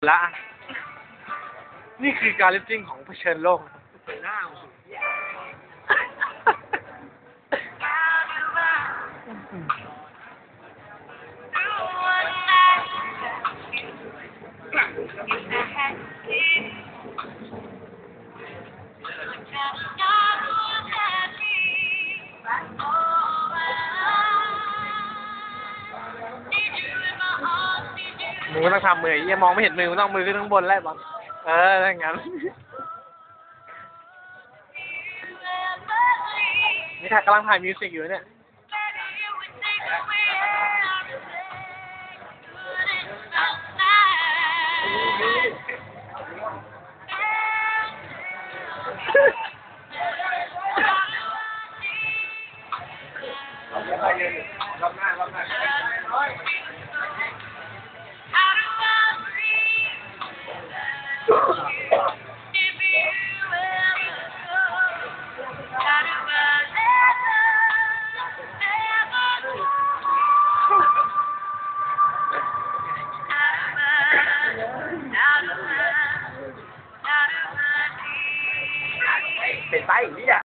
ລະ ນີ້ຄືການລິບຊິງຂອງເຜີຊິນໂລກ. ມຶງຕ້ອງທຳມື ເອີຍ ມອງບໍ່ເຫັນມື ມຶງຕ້ອງເອົາມືຂຶ້ນຂ້າງບົນແຫຼະບອນ. ເອີ ຢ່າງນັ້ນ. ນີ້ຖ້າກຳລັງຖ່າຍມິວສິກຢູ່ເນຍ. ເປັນໄປເນຍ.